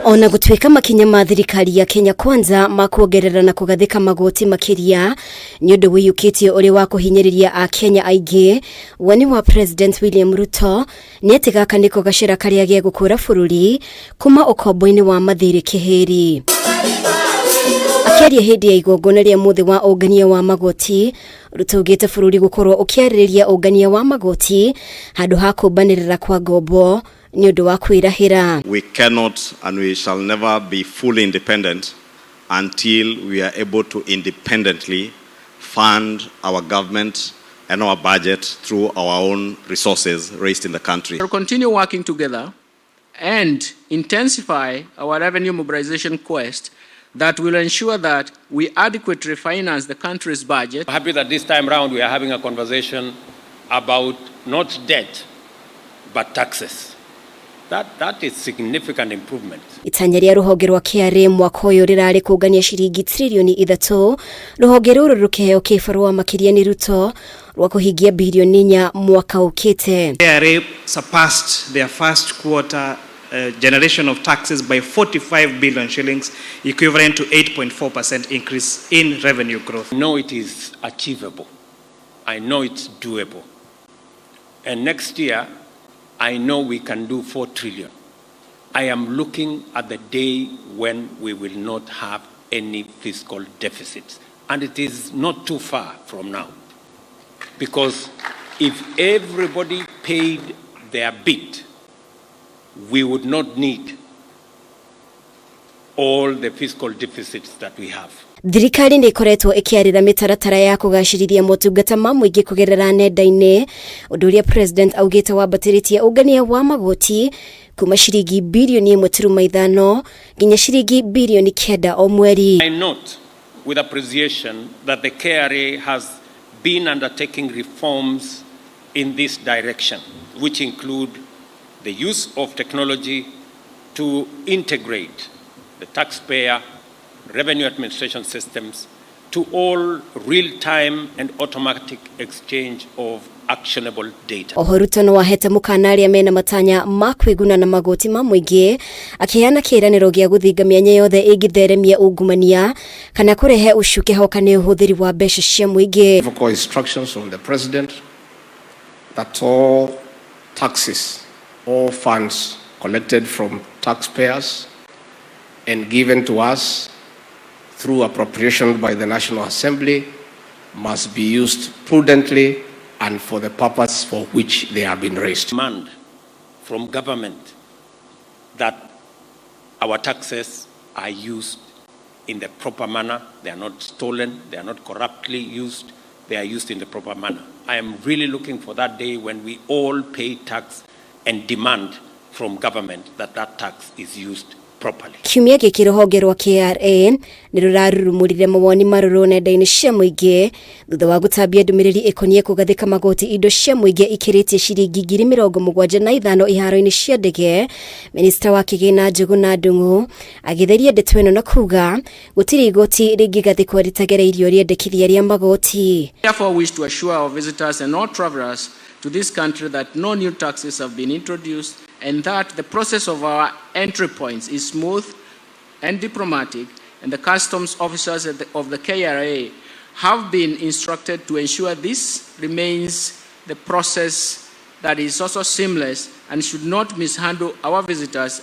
Ona gũtuĩka makinya ma thirikari ya Kenya Kwanza ma kuongerera na kũgathĩka magoti makĩria nĩ ũndũ wĩyũkĩtie ũrĩ wa kũhinyĩrĩria Akenya aingĩ, woni wa President William Ruto nĩ atĩ gaka nĩko gacĩra karĩa gegũkũra bũrũri kuma ũkombo-inĩ wa mathirĩ kĩhĩri. Akĩaria hĩndĩ ya igongona rĩa mũthĩ wa ũngania wa magoti, Ruto augĩte bũrũri gũkorwo ũkĩarĩrĩria ũngania wa magoti handũ ha kũmbanĩrĩra kwa ngombo nĩ ũndũ wa kwĩrahĩra. We cannot and we shall never be fully independent until we are able to independently fund our government and our budget through our own resources raised in the country. We'll continue working together and intensify our revenue mobilization quest that will ensure that we adequately finance the country's budget. I'm happy that this time round we are having a conversation about not debt, but taxes. That is significant improvement. Itanya rĩa rũhonge rwa KRA mwaka ũyũ rĩrarĩ kũngania ciringi tririoni 3, rũhonge rũrũ rũkĩheo kĩbarũa makĩria nĩ Ruto rwa kũhingia birioni 4 mwaka ũkĩte. KRA surpassed their first quarter generation of taxes by 45 billion shillings, equivalent to 8.4% increase in revenue growth. I know it is achievable. I know it's doable. And next year, I know we can do 4 trillion. I am looking at the day when we will not have any fiscal deficits. And it is not too far from now. Because if everybody paid their bit, we would not need all the fiscal deficits that we have. Thirikari nĩ ĩkoretwo ĩkĩarĩra mĩtaratara ya kũgacĩrithia motungata ma mũingĩ kũgerera nenda-inĩ, ũndũ ũrĩa President augĩte wambatĩrĩtie ũngania wa magoti kuma ciringi birioni 1.5 nginya ciringi birioni 9 o mweri. I note with appreciation that the KRA has been undertaking reforms in this direction, which include the use of technology to integrate the taxpayer revenue administration systems to all real-time and automatic exchange of actionable data. Oho Ruto no ahete mũkana arĩa mena matanya ma kwĩguna na magoti ma mũingĩ, akĩheana kĩĩranĩro gĩa gũthinga mĩanya yothe ĩngĩtheremia ungumania kana kũrehe ũcuke hoka nĩ ũhũthĩri wa mbeca cia mũingĩ. Vocal instructions from the president that all taxes, all funds collected from taxpayers and given to us through appropriation by the National Assembly must be used prudently and for the purpose for which they have been raised. Demand from government that our taxes are used in the proper manner. They are not stolen, they are not corruptly used, they are used in the proper manner. I am really looking for that day when we all pay tax and demand from government that that tax is used properly. Kiumia gĩkĩ rũhonge rwa KRA nĩ rũrarurumũrire mawoni marũrũ nenda-inĩ cia mũingĩ thutha wa gũtambia ndũmĩrĩri ĩkoniĩ kũgathĩka magoti indo cia mũingĩ ikĩrĩtie ciringi 75,000 iharo-inĩ cia ndege. Minista wa kĩgĩna Njũgũna Ndung'u agĩtheria ndeto ĩno na kuga gũtirĩ igoti rĩngĩgathĩkwo rĩtagereirio rĩendekithia rĩa magoti. Therefore wish to assure our visitors and all travelers to this country that no new taxes have been introduced and that the process of our entry points is smooth and diplomatic, and the customs officers of the KRA have been instructed to ensure this remains the process that is also seamless and should not mishandle our visitors